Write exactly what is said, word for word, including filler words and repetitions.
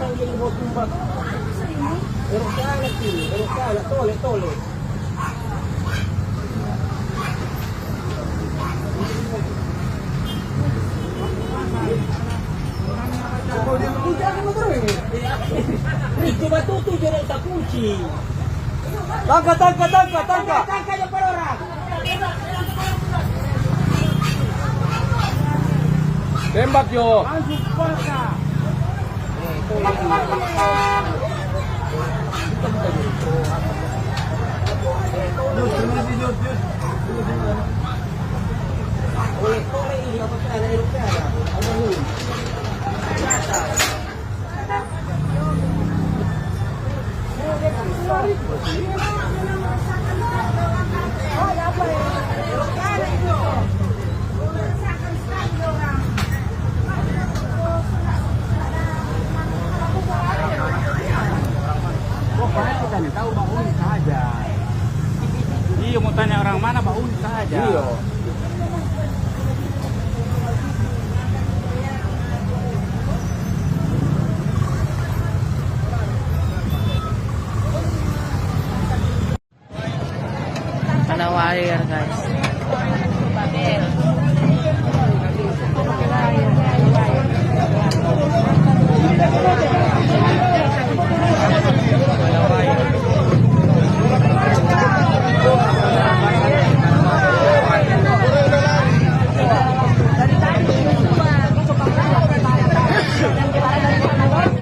Erok sana, tole, tole. Ih, coba tutu, jangan takunci. Tangka, tangka, tangka, tangka. Tangka, tangka, tangka, tangka. Tembak, jo. Pokoknya kita nih tahu Bang Uni saja. Iya, mau tanya orang mana, Bang Uni saja. Iya. Ada wire, guys.